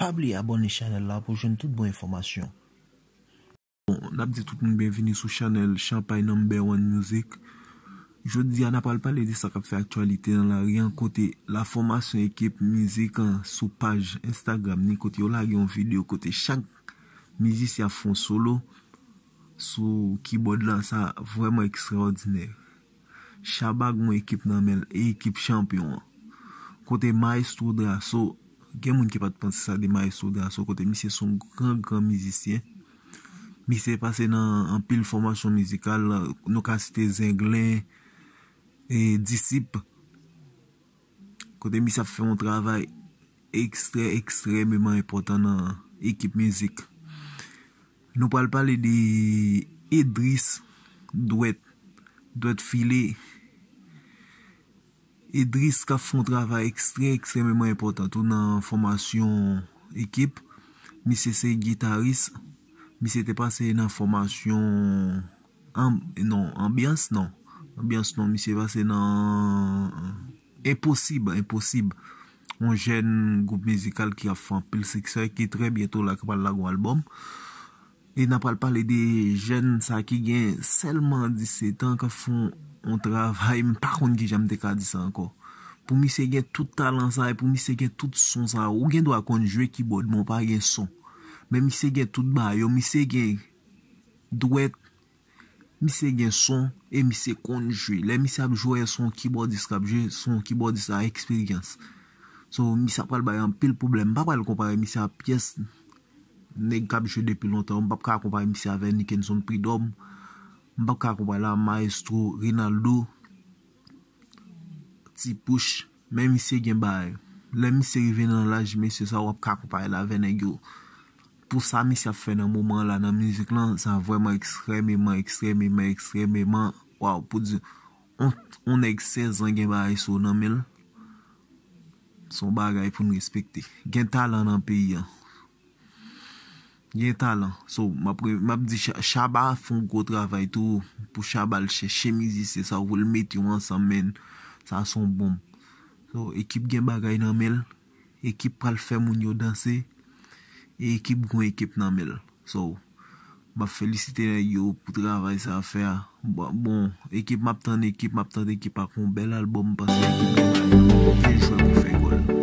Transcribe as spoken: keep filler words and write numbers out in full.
Pa bliye abòne chanèl la pou jwenn tout bon enfòmasyon. Bon, n ap di tout moun byenvini sou chanèl Champagne Number One Music. Jodi a, n ap pral pale de sa k ap fè aktyalite nan lari an, kote la fòmasyon ekip mizik an sou paj Instagram ni, kote yo lage yon videyo kote chak mizisyen ap fè yon solo sou kibòd la, sa vrèman ekstraòdinè. Shabba gen yon ekip nan men l, e ekip chanpyon an. Kote Maestro Drasso, gen moun ki pa t panse sa de Maestro Drasso, kote misye se yon gran, gran mizisyen. Misye pase nan anpil fòmasyon mizikal, nou ka site Zenglen, e Disip. Kote misye ap fè yon travay ekstrè, ekstrèmeman enpòtan nan ekip mizik. Nou pral pale de Idris Dwèt, Dwèt File. Idris k ap fè yon travay ekstrè, ekstrèmeman enpòtan tou nan fòmasyon ekip. Misye se gitaris. Misye te pase nan fòmasyon Amb-, non, Anbyans non. Anbyans non, misye pase nan Enposib, Enposib. Yon jèn gwoup mizikal ki ap fè anpil siksè, ki trè byento la, ki pral lage yon albòm. E n ap pral pale de jèn sa ki gen sèlman disèt an, k ap fè yon, yon travay, m pa konn kijan m te ka di sa ankò. Pou misye gen tout talan sa, e pou misye gen tout son sa, ou gen dwa konn jwe kibòd, men w pa gen son. Men misye gen tout bagay yo, misye gen dwèt, misye gen son, e misye konn jwe. Lè misye ap jwe, se yon kibòdis k ap jwe, se yon kibòdis a eksperyans. So, misye ap pral bay anpil pwoblèm. M pa pral konpare misye a pyès nèg k ap jwe depi lontan. M p ap ka konpare misye avè Nickenson Prud'homme. M p ap ka konpare l a Maestro Reynaldo, Ti Pouch. Men misye gen bagay. Lè misye rive nan laj mesye sa, w ap ka konpare l avè nèg yo. Pou sa misye ap fè nan moman la nan mizik lan, sa vrèman ekstrèmeman, ekstrèmeman, ekstrèmeman, waw, pou di, on, on nèg sèz an gen bagay sou nan men l. Se yon bagay pou n respekte. Gen talan nan peyi an. Gen talan. So, m ap, m ap di Sha-, Shabba fè yon gwo travay tou. Pou Shabba al chèche mizisyen sa pou l mete yo ansanm, men sa se yon bonm. So, ekip gen bagay nan men l. Ekip pral fè moun yo danse. E ekip gon ekip nan men l. So, m ap felisite nèg yo pou travay sa a fè a. Bon, bon, ekip m ap tann, ekip m ap tann, ekip ak yon bèl albòm, m panse ekip gen bagay nan men l. Byen jwe pou fè gòl.